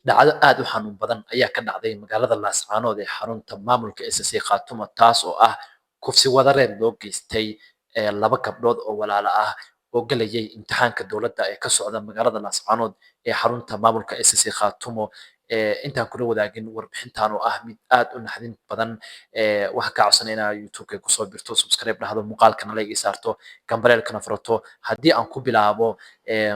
Dhacdo aad u xanuun badan ayaa ka dhacday magaalada Laascaanood ee xarunta maamulka SSC Khaatumo, taas oo ah kufsi wadareed loo geystay laba gabdhood oo walaalo ah oo galayay imtixaanka dowladda ee ka socda magaalada Laascaanood ee xarunta maamulka SSC Khaatumo. Intaan kula wadaagin warbixintan oo ah mid aad u naxdin badan, waxaan kaa codsanay inaad YouTube-ka kusoo birto, subscribe dhahdo, muuqaalkana like ii saarto, gambaleelkana furato. Haddii aan ku bilaabo,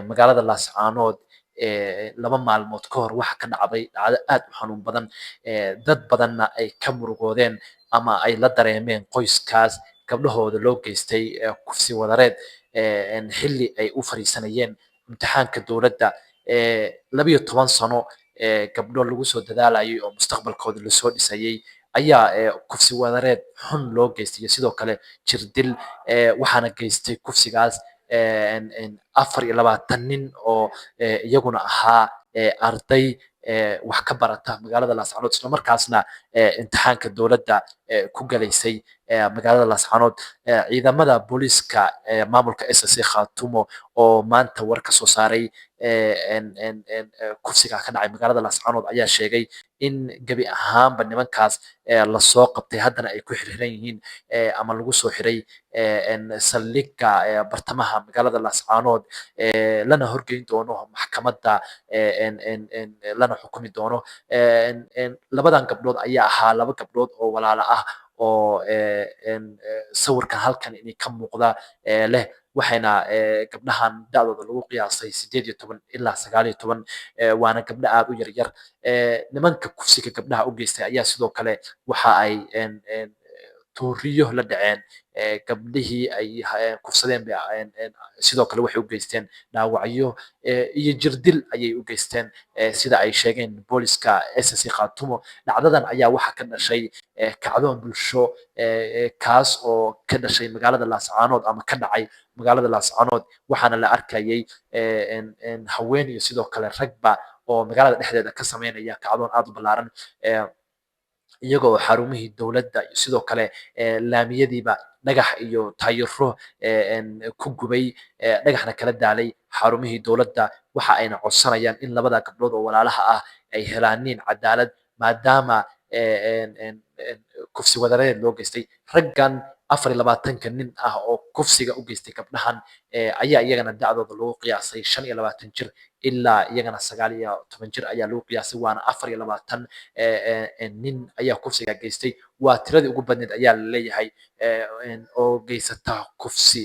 magaalada Laascaanood 2 maalmood ka hor waxa ka dhacday dhacdo aad u xanuun badan, dad badanna ay ka murugoodeen ama ay la dareemeen qoyskaas gabdhahooda loo geystay kufsi wadareed xilli ay u fariisanayeen imtixaanka dowladda. 12 sano gabdho lagu soo dadaalayay oo mustaqbalkooda lasoo dhisayay ayaa kufsi wadareed xun loo geystay iyo sidoo kale jirdil, waxaana geystay kufsigaas 24 nin oo iyaguna ahaa arday wax ka barata magaalada Laascaanood, islamarkaasna imtixaanka dowladda ku galaysay magaalada Laascaanood. Ciidamada booliiska maamulka SSC Khaatumo oo maanta war ka soo saaray kufsiga ka dhacay magaalada Laascaanood ayaa sheegay in gebi ahaanba nimankaas lasoo qabtay, haddana ay ku xirxiran yihiin ama lagu soo xiray saldhigga bartamaha magaalada Laascaanood, lana horgeyn doono maxkamadda, lana xukumi doono. Labadan gabdhood ayaa ahaa laba gabdhood oo walaalo ah oo sawirkan halkan inay ka muuqda leh, waxayna gabdhahan da'dooda lagu qiyaasay 18 ilaa 19, waana gabdho aad u yaryar. Nimanka kufsiga gabdhaha u geystay ayaa sidoo kale waxa ay tooriyo la dhaceen gabdhihii ay kufsadeen. Sidoo kale waxay u geysteen dhaawacyo iyo jirdil ayay u geysteen, sida ay sheegeen booliska SSC Khaatumo. Dhacdadan ayaa waxaa ka dhashay kacdoon bulsho, kaas oo ka dhashay magaalada Laascaanood ama ka dhacay magaalada Laascaanood, waxaana la arkayay haween iyo sidoo kale ragba oo magaalada dhexdeeda ka sameynaya kacdoon aad u ballaaran, iyagoo xarumihii dowladda iyo sidoo kale laamiyadiiba dhagax iyo taayiro ku gubay, dhagaxna kala daalay xarumihii dowladda. Waxa ayna codsanayaan in labada gabdhood oo walaalaha ah ay helaaniin cadaalad, maadaama kufsi wadareed loo geystay. Raggan 24-ka nin ah oo kufsiga u geystay gabdhahan ayaa iyagana da'dooda lagu qiyaasay 25 jir ilaa iyagana 19 jir ayaa lagu qiyaasay, waana 24 nin ayaa kufsiga geystay. Waa tiradii ugu badneed ayaa la leeyahay oo geysata kufsi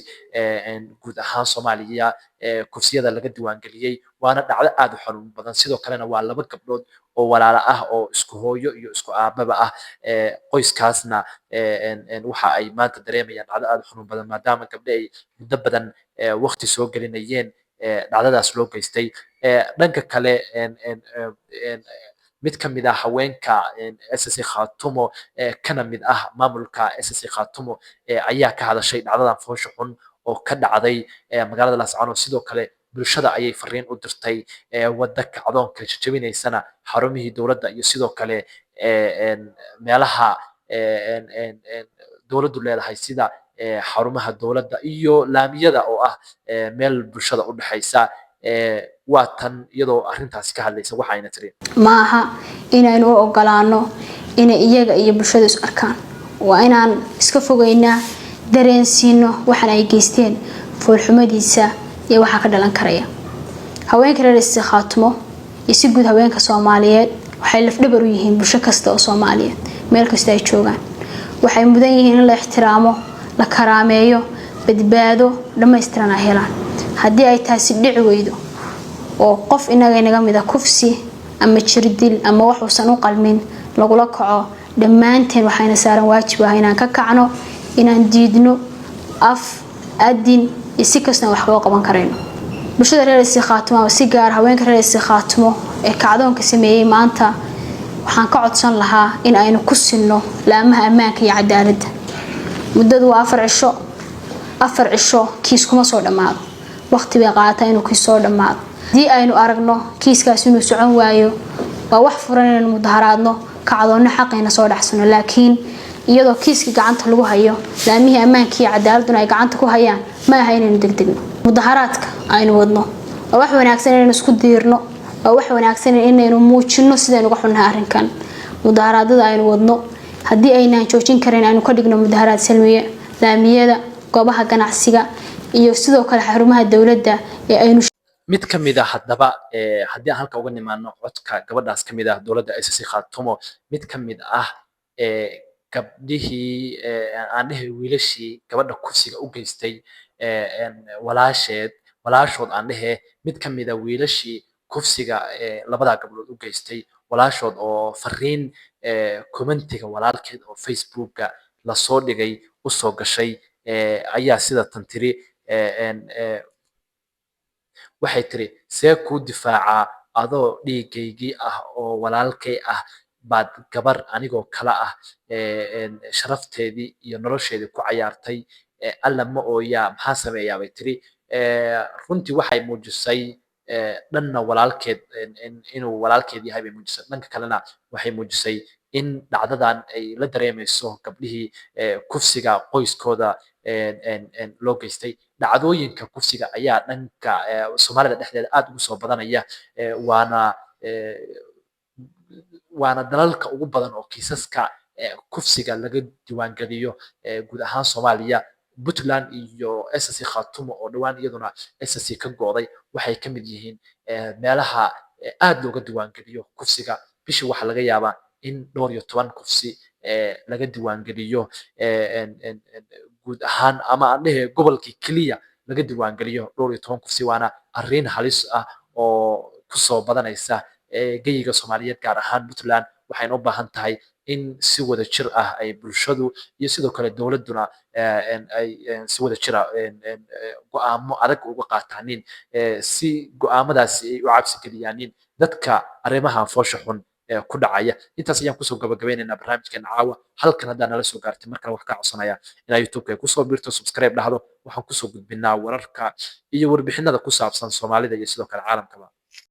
guud ahaan Soomaaliya kufsiyada laga diiwaangeliyey, waana dhacdo aad u xanuun badan. Sidoo kalena waa laba gabdhood oo walaalo ah oo isku hooyo iyo isku aababa ah. Qoyskaasna waxa ay maanta dareemayaan dhacdo aad u xanuun badan, maadaama gabdho ay muddo badan waqti soo gelinayeen dhacdadaas loo geystay. Dhanka kale, mid ka mid ah haweenka SSC Khaatumo, kana mid ah maamulka SSC Khaatumo, ayaa ka hadashay dhacdadan foosha xun oo ka dhacday magaalada Laascaanood. Sidoo kale bulshada ayay fariin u dirtay wadda kacdoonka jajabinaysana xarumihii dowladda iyo sidoo kale meelaha dowladdu leedahay, sida xarumaha dowladda iyo laamiyada oo ah meel bulshada u dhexaysa. Waa tan iyadoo arrintaasi ka hadlaysa, waxayna tiri: Ma aha inaynu u ogolaano inay iyaga iyo bulshada is arkaan. Waa inaan iska fogeynaa, dareensiino waxan ay geysteen foolxumadiisa iyo waxaa ka dhalan karaya. Haweenka reer SSC Khaatumo iyo si guud haweenka Soomaaliyeed waxay lafdhabar u yihiin bulsho kasta oo Soomaaliyeed meel kasta ay joogaan. Waxay mudan yihiin in la ixtiraamo, la karaameeyo, badbaado dhammaystiran ay helaan. Haddii ay taasi dhici weydo oo qof inaga inaga mida kufsi ama jirdil ama wax uusan u qalmin lagula kaco, dhammaanteen waxayna saaran waajib ah inaan ka kacno, inaan diidno, af, adin iyo si kastaan wax kaga qaban karayno. Bulshada reer SSC Khaatumo ama si gaar haweenka reer SSC Khaatumo ee kacdoonka sameeyey maanta, waxaan ka codsan lahaa in aynu ku sinno laamaha ammaanka iyo cadaaladda. Muddadu waa 4 cisho. 4 cisho kiis kuma soo dhammaado, waqti bay qaadataa inuu kiis soo dhammaado. Haddii aynu aragno kiiskaas inuu socon waayo, waa wax furan inaynu mudaharaadno, kacdoonno, xaqayna soo dhacsano, laakiin iyadoo kiiskii gacanta lagu hayo, laamihii ammaanka iyo cadaaladuna ay gacanta ku hayaan, ma aha inaynu degdegno. Mudaharaadka aynu wadno waa wax wanaagsan inaynu isku diirno. Waa wax wanaagsan inaynu muujino sidaynu uga xunnahay arrinkan. Mudaharaadada aynu wadno, haddii aynaan joojin karin, aynu ka dhigno mudaharaad salmiye laamiyada, goobaha ganacsiga iyo sidoo kale xarumaha dowladda ee aynu Mid ka mid ah haddaba, haddii aan halka uga nimaano codka gabadhaas ka mid ah dowladda SSC Khaatumo, mid ka mid ah gabdhihii, aan dhehe wiilashii gabadha kufsiga u geystay walaasheed, walaashood aan dhehe, mid ka mid ah wiilashii kufsiga labadaa gabdhood u geystay walaashood oo fariin commentiga walaalkeed oo Facebooka lasoo dhigay usoo gashay ayaa sida tan tiri. Waxay tiri: "See kuu difaacaa adoo dhiigaygii ah oo walaalkay ah baad gabar anigoo kale ah sharafteedii iyo nolosheedii ku cayaartay? Alla ma ooyaa, maxaa sameeyaa?" bay tiri. Runtii waxay muujisay dhanna walaalkeed inuu walaalkeed yahay bay muujisay, dhanka kalena waxay muujisay in dhacdadan ay la dareemayso gabdhihii kufsiga qoyskooda loo geystay. Dhacdooyinka kufsiga ayaa dhanka Soomaalida dhexdeeda aad ugu soo badanaya, waana dalalka ugu badan oo kiisaska kufsiga laga diiwaangeliyo guud ahaan Soomaaliya. Puntland iyo SSC Khaatumo oo dhowaan iyaduna SSC ka go'day waxay ka mid yihiin meelaha aad looga diiwaangeliyo kufsiga. Bishii waxaa laga yaabaa in dhowr iyo toban kufsi laga diiwaangeliyo guud ahaan, ama aan dhehe gobolkii keliya laga diiwaangeliyo dhowr iyo toban kufsi, waana arrin halis ah oo kusoo badanaysa geyiga Soomaaliyeed, gaar ahaan Puntland. Waxayna u baahan tahay in si wada jir ah ay bulshadu iyo sidoo kale dowladduna ay si wada jira go'aamo adag uga qaataanin, si go'aamadaasi ay u cabsi geliyaanin dadka arrimahan foosha xun ku dhacaya. Intaas ayaan kusoo gabagabeynaynaa barnaamijkeena caawa. Halkan haddaa nala soo gaartay, markale wax kaa codsanaya inaa YouTube-ka kusoo biirto, subscribe dhahdo. Waxaan kusoo gudbinaa wararka iyo warbixinada ku saabsan Soomaalida iyo sidoo kale caalamkaba.